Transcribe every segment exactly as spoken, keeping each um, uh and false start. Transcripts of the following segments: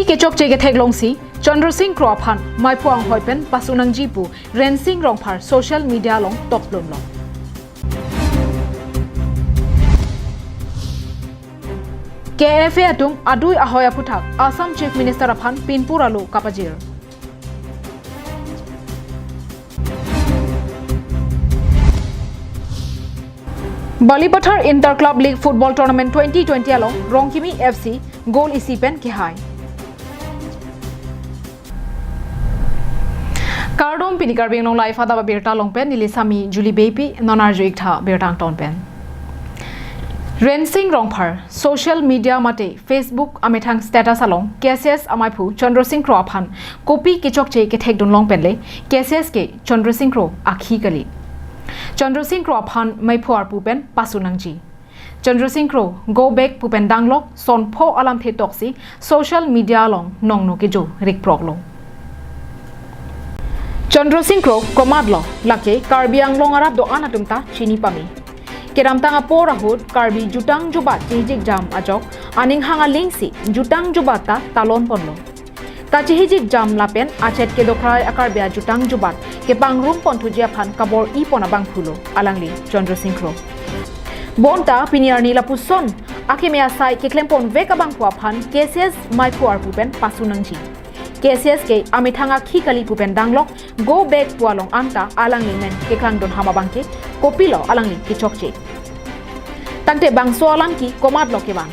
Kechokche kethek longsi Chandra Sing Kro aphan maiphu anghoi pen pasu nangji pu Rensing Rongphar social media along toplon lo. K F A atum adui ahoi aphuthak Assam Chief Minister aphan pinpur alo kapajir. Balipathar Inter Club League Football Tournament twenty twenty along Rongkimi F C goal isi pen kehai. Kardom, pini Karbi Anglong Live adap abirta along pen neli Sami Julie Beypi, non arju-ik tha birta angton pen. Rensing Rongphar social media mate Facebook amethang status along K C S amaiphu Chandra Sing Kro aphan kopi kechokche kethekdun long pen le K C S ke Chandra Sing Kro akhi kali. Chandra Sing Kro aphan maiphu arpu pen pasu nangji. Chandra Sing Kro go back pu pen danglok son pho alamthe toksi social media along nongno kejo rikprok lo. Chandra Sing Kro komat lo, lake Karbi Anglong arat do-an atum ta chini pame. Kedamtang apor ahut Karbi jutang jubat chihijik jam ajok aning hang alingsi jutang jubat ta talon ponlo. Kachihijik jam lapen achet kedokrai a-Karbi ajutang jubat kepangrum ponthuji aphan kabor-i pon abangphu lo alangli Chandra Sing Kro. Bonta pini arni lapuson akeme asai keklem ponvek abangphu aphan K C S maiphu arpu pen pasu nangji. K C S ke amethang akhi kali pu pen danglok go back pu along anta alangli men keklangdun ham abangke kopilo alangli kechokche. Tangte bangso alam ke komat lo kevang.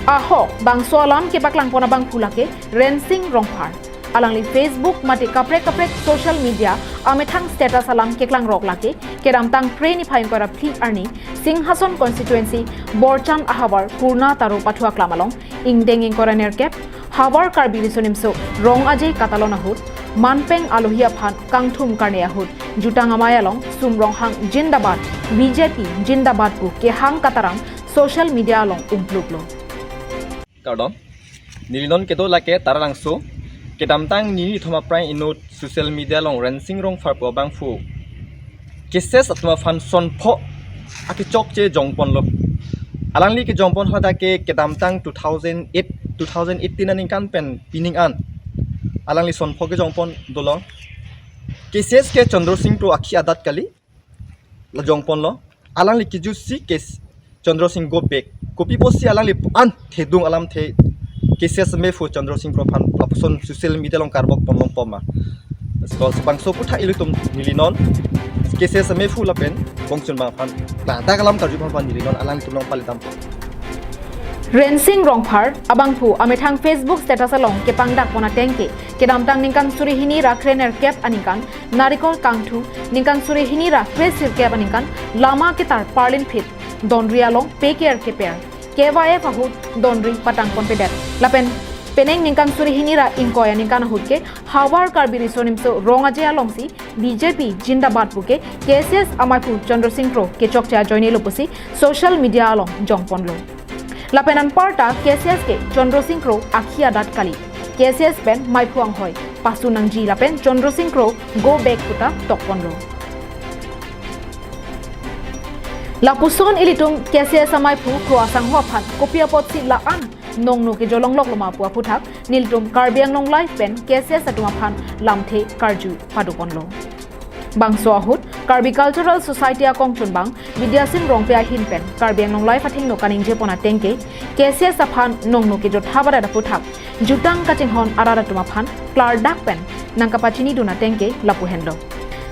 Ahok bangso alam kepaklang pon abangphu lake Rensing Rongphar. Alangli Facebook mate kaprek kaprek social media amethang status alam keklangrok lake kedamtang Phre niphai ingkoi ra phli arni Singhason constituency Borchan ahavar Purna Taro pathu aklam along ingdeng ingkoi ra nerkep Havar Karbi Riso Nimso Rong Aje katalon ahut, manpeng alohi aphan kangthum karne ahut, jutang amei along Sum Ronghang Jindabad, B J P Jindabad pu kehang katarang social media along umpluk lo. Kardom. Neli non kedo lake Taralangso. Kedamtang nini thoma prai inut social media along Rensing Rongphar pu abangphu K C S atum aphan son pho akechokche jongpon lo. Alangli kejongpon hadak ke kedamtang two thousand eight, two thousand eighteen aningkan pen pining an alangli son pho kejongpon dolo. K C S ke Chandra Sing Kro akhi adat kali, la jongpon lo. Alangli kejutsi ke Chandra Sing go back. Kopi pusi alangli an thedung alamthe K C S maiphu Chandra Sing Kro aphan lapuson social media along karbok pon long poma. Bangso aphuthak ilitum neli non K C S maiphu lapen kongchunbang aphan ladak alam karju aphan neli non alangtum along palitam. Rensing Rongphar abangphu amethang Facebook status along kepangdak pon ateng ke kedamtang ningkan suri hini ra kre nerkep aningkan Narikol Kangthu, ningkan suri hini ra kre sirkep aningkan Lama Ketar Parlin Phit, Donri along P K R keper, K Y F ahut Donri patang ponpedet. Lapen penang ningkan suri hini ra ingkoi aningkan ahut ke Havar Karbi Riso Nimso Rong Aje alongsi B J P Jindabad pu ke K C S amaiphu Chandra Sing Kro kechokche ajoine lo pusi social media along jongpon lo. Lapen anparta K C S ke Chandra Sing Kro akhi adat kali. K C S pen maiphu anghoi pasu nangji lapen Chandra Sing Kro go back puta tokpon lo. Lapuson ilitum K C S amaiphu Kro asangho aphan kopi apotsi la-an nongno kejolonglok loma pu aphuthak nelitum Karbi Anglong Live pen K C S atum aphan lamthe karju padopon lo. Bangso ahut Karbi Cultural Society akongchunbang Bidya Sing Rongpi ahin pen Karbi Anglong Live athengno kaningje pon ateng ke K C S aphan nongno kejotha barat aphuthak jutang kachinghon arat atum aphan klardak pen nangkapachini dun ateng ke lapu henlo.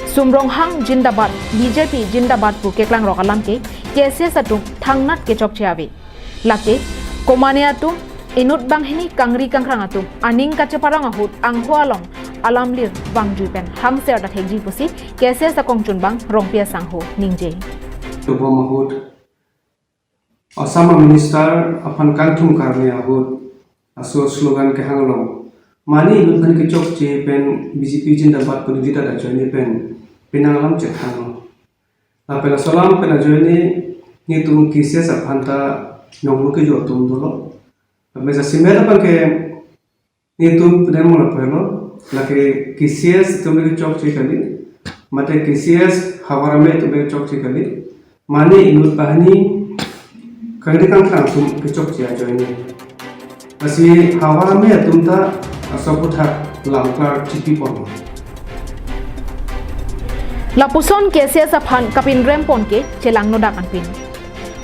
Sum Ronghang Jindabad, B J P Jindabad pu keklangrok alam ke K C S atum thangnat kechokche ave. Lake, komane atum, inut banghini kangri kangkrang atum aning kacheparong ahut angho along alamlir vangjui pen hangser ta thekji pusi K C S akongchunbang Rongpi asangho ningje. Tubom ahut Assam Minister aphan kangthum karne ahut aso slogan kehang along mane inut aphan kechokche pen B J P Jindabad pu ningje ta ajoine pen penang alam chethang lo. Lapen laso alam pen ajoine netum K C S aphan ta nongno kejo atum dolo. Lapen jasemet abangke netum penang mo lapen lo, lake K C S atum ke chokche kali, mate K C S havar amei atum ke chokche kali, mane inut banghini kangri kangkrang atum ke chokche ajoine. Lasi havar amei atum ta aso aphuthak lamklar chipi pon. Lapuson K C S aphan kapinrem pon ke chelangnodak anpin.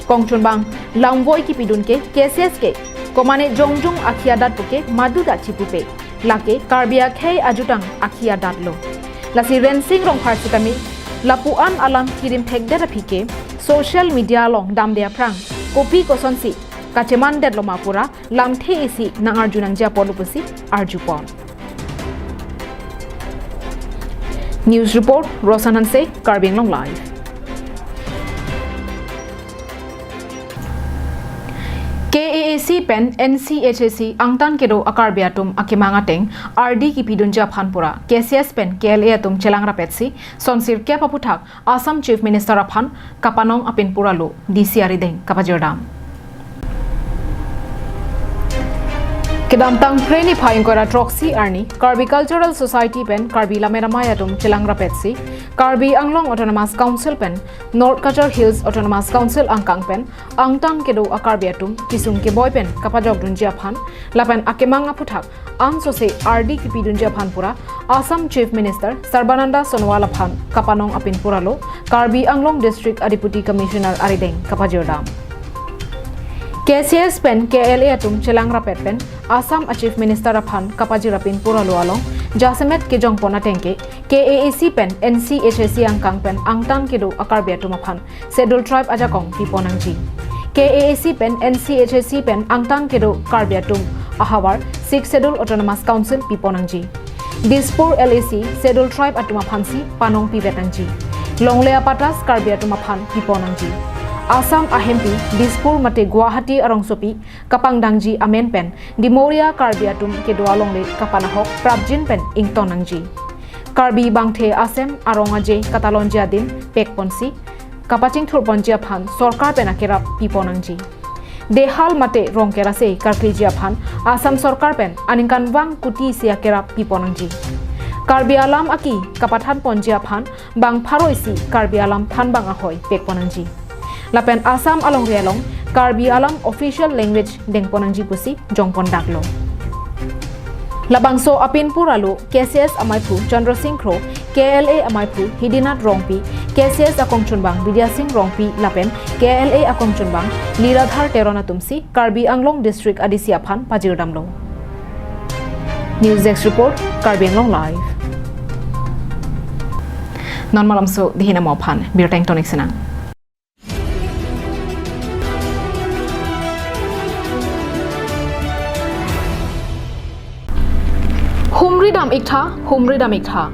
Kongchunbang lamvoi kipidun ke K C S ke komane jongjong akhi adat puke maduda chipupe. Lake Karbi akhei ajutang akhi adat lo. Lasi Rensing Rongphar sitame lapu-an alam kirim thekdet aphi ke social media along damde aphrang kopi kosonsi kachemandet loma pura lamthe isi nang-arju nangji apotlo pusi arju pon. News report, Rosan Hanse, Karbi Anglong Live. K A A C pen N C H A C angtan kedo a-Karbi atum akemang ateng ardi kipidunji aphan pura K C S pen K L A atum chelang rapetsi son sirkep aphuthak Assam Chief Minister aphan kapanong apin pura lo D C arideng kapajirdam. Kedamtang Phre niphai ingkoi ra throksi arni Karbi Cultural Society pen Karbi Lammet Amei atum chelang rapetsi Karbi Anglong Autonomous Council pen North Cachar Hills Autonomous Council angkang pen angtan kedo a-Karbi atum kisung keboi pen kapajokdunji aphan lapen akemang aphuthak ansose ardi kipidunji aphan pura Assam Chief Minister Sarbananda Sonowal aphan kapanong apin pura lo Karbi Anglong District a-Deputy Commissioner arideng kapajirdam. K C S pen K L A atum chelang rapet pen Assam a-Chief Minister aphan kapajir apin pura lo along jasemet kejongpon ateng ke K A A C pen N C H A C angkang pen angtan kedo a-Karbi atum aphan Schedule Tribe ajakong pipon nangji. K A A C pen N C H A C pen angtan kedo Karbi atum ahavar Sixth Schedule Autonomous Council pipon nangji. Dispur L A C Schedule Tribe atum aphansi panong pivet nangji. Longle apatas Karbi atum aphan pipon nangji. Assam ahempi Dispur mate Guwahati arongsopi kapangdangji amen pen Dimoria Karbi atum kedo alongle kapanahok prapjin pen ington nangji. Karbi bangthe asem arong aje katalonji adim pekponsi kapachingthurponji aphan sorkar pen akerap pipon nangji. Dehal mate Rongkerase karkliji aphan Assam sorkar pen aningkanvang kuti isi akerap pipon nangji. Karbi alam aki kapathanponji aphan bang pharo isi Karbi alam thanbang ahoi pekpon nangji. Lapen Assam alongri along Karbi alam official language dengpon nangji pusi jongpon daklo. Labangso apin pura lo K C S amaiphu Chandra Singh Kro, K L A amaiphu Hidinath Rongpi, K C S akongchunbang Bidya Singh Rongpi lapen K L A akongchunbang Liradhar Teron atumsi Karbi Anglong District a-D C aphan pajirdamlo. News Desk Report, Karbi Anglong Live. Non malomso dihin amo aphan birta ingtonik sinang. Humridam iktha, humridam iktha.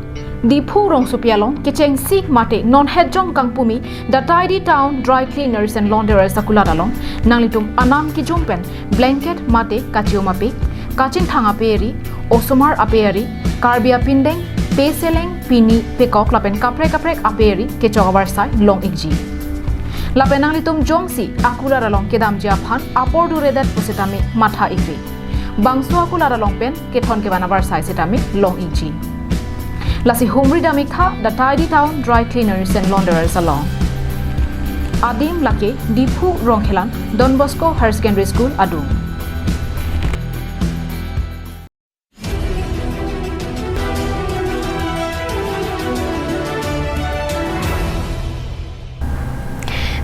Diphu rongsopi along kechengsi mate non hetjong kangpumi The Tidy Town Dry Cleaners and Launderers akulat along nanglitum anam kijung pen blanket mate kachiom apik, kachingthang ape eri, osomar ape eri, Karbi apindeng, peseleng, pini, pekok lapen kaprek kaprek ape eri kechok avarsai long ikji. Lapen nanglitum jongsi akulat along kedamji aphan apor duredet pusitame matha ikri. Bangso akulat along pen kethon kevan avarsai sitame long ikji. Lasi humridam iktha The Tidy Town Dry Cleaners and Launderers along. Adim lake Diphu Rongkhelan Don Bosco Higher Secondary School adung.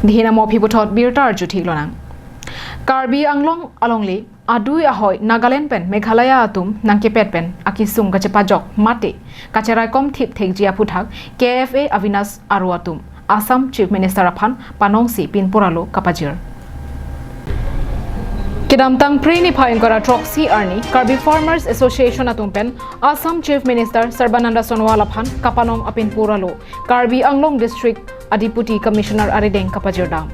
Dihin amo aphi puthot birta arju thik lonang. Karbi Anglong alongle adui ahoi Nagaland pen Meghalaya atum nangkepet pen akisung kachepajok mate kacheraikom thip thekji aphuthak K F A Avinash Aro atum Assam Chief Minister aphan panongsi pinpuralo kapajir. Kedamtang Phre niphai ingkoi ra throksi arni Karbi Farmers Association atum pen Assam Chief Minister Sarbananda Sonowal aphan kapanong apin puralo Karbi Anglong District a-Deputy Commissioner arideng kapajirdam.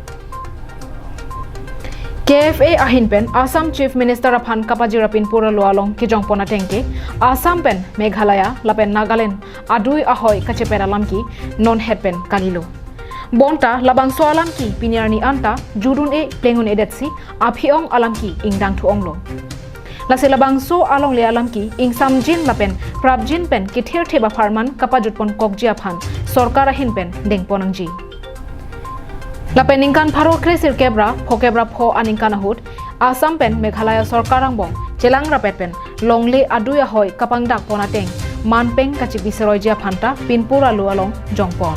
K F A ahin pen Assam Chief Minister aphan kapajir apin puralo along kejongpon ateng ke Assam pen Meghalaya lapen Nagaland adui ahoi kachepet alam ke non het pen kalilo. Bonta labangso alam ke pini arni anta judun-e pleng un-edetsi aphi-ong alam ke ingdang thu-onglo. Lasi labangso alongle alam ke ingsamjin lapen prapjin pen kethirthip apharman kapajutpon kokji aphan sorkar ahin pen dengpon nangji. Lapen ningkan pharo kre sirkep ra phokep ra pho aningkan ahut Assam pen Meghalaya sorkar angbong chelang rapet pen longle adui ahoi kapangdak pon ateng manpeng kachibi seroiji aphanta pinpur alo along jongpon.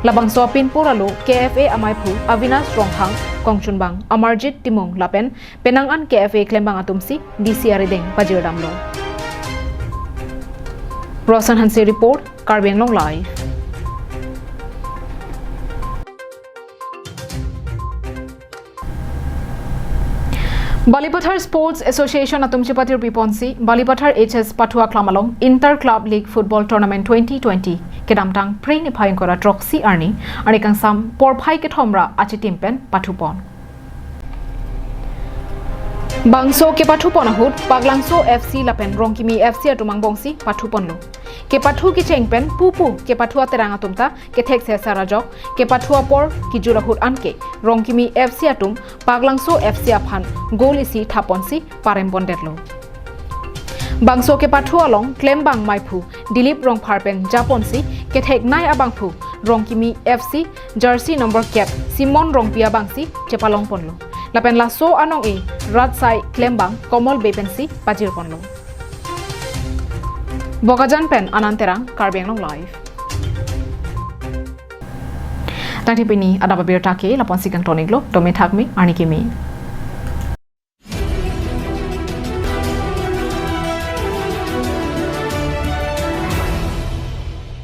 Labangso pinpur alo K F A amaiphu Avinash Ronghang, kongchunbang Amarjit Timung lapen penang an K F A klembang atumsi D C arideng pajirdamlo. Roshan Hanse report, Karbi Anglong Live. Balipathar Sports Association atum chepatirpi ponsi Balipathar H S Pathu Aklam along Inter Club League Football Tournament twenty twenty kedamtang Phre niphai ingkoi ra throksi arni, arni kangsam porphai kethom ra achitim pen pathupon. Bangso kepathupon ahut Paklangso F C lapen Rongkimi F C atum angbongsi pathuponlo. Kepathu kecheng pen pupu kepathu aterang atum ta kethek sesar ajok, kepathu apor kejut ahut anke Rongkimi F C atum Paklangso F C aphan goal isi thaponsi parempondetlo. Bangso kepathu along klembang maiphu Dilip Rongphar pen japonsi ketheknei abangphu Rongkimi F C jersey number kep Simon Rongpi abangsi chepalongponlo. Lapen laso anong-e rat asai klembang Komol Bey pensi pajirponlo. Bokajan pen Anand Terang, Karbi Anglong Live. Tangte pini adap abirta ke lapu-ansi kangton-iklo, dome thakme, arni keme.